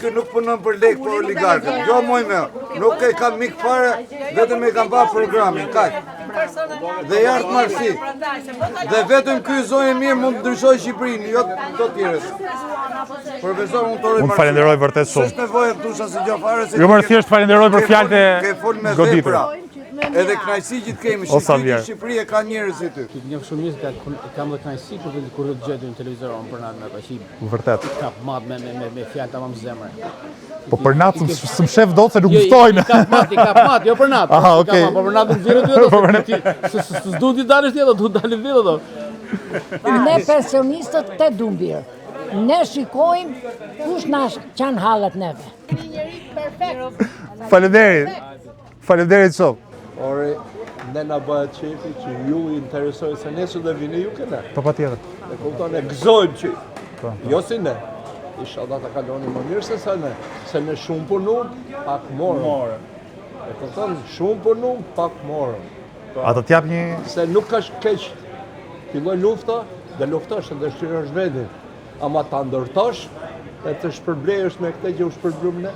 ky nuk punon për lek për oligarkët. Jo moj me, nuk e kam mik fare, vetëm e kam pa programin, kaq. Dhe jartë marsi. Dhe vetëm ky zonjë mirë mund të ndryshojë Shqipërinë, jo të tjerës. Profesor, unë të uroj Unë të falenderoj vërtet shumë. S'është nevoja të dush asgjë gjë fare se Jo, ti mërë ke- thjesht falenderoj për ke fjalët e fol- Ke fol me goditura. vepra. Edhe kënaqësi që të kemi, O, sa Shqipëri, mirë. Shqipëri e ka njerëz si ty. Ti të njoh shumë mirë, ka kam dhe kënaqësi kur të kur të dëgjoj ty në televizor unë për natë me ato që i Vërtet. kap mat me me me, me fjalë tamam zemre. Po për natë s'm- s'm shef dot se nuk Jo, më i- ftojnë. I kap mat, i kap mat, jo për natë. Aha, I kap okay. mat, Po për natë nxjerrë ty ato. Po për se ti s'du ti dalësh ti ato, du dalin vetë ato. Ne pensionistët të dumbirë. Ne shikojmë kush na qanë hallet neve. Faleminderit. Faleminderit shumë. Ore, ne na bëhet qefi që ju interesoj se nesër do vini ju këne. Po patjetër. E kupton, e gëzojmë që, Po, jo si ne. Inshallah ta kaloni më mirë se sa ne, se ne shumë punum, pak morëm. E kupton, shumë punum, pak morëm. A të t'jap një Se nuk është keq, filloi lufta, dhe luftosh dhe shtyrosh vendin. Ama ta ndërtosh, e të shpërblehesh me këtë që u shpërblym ne.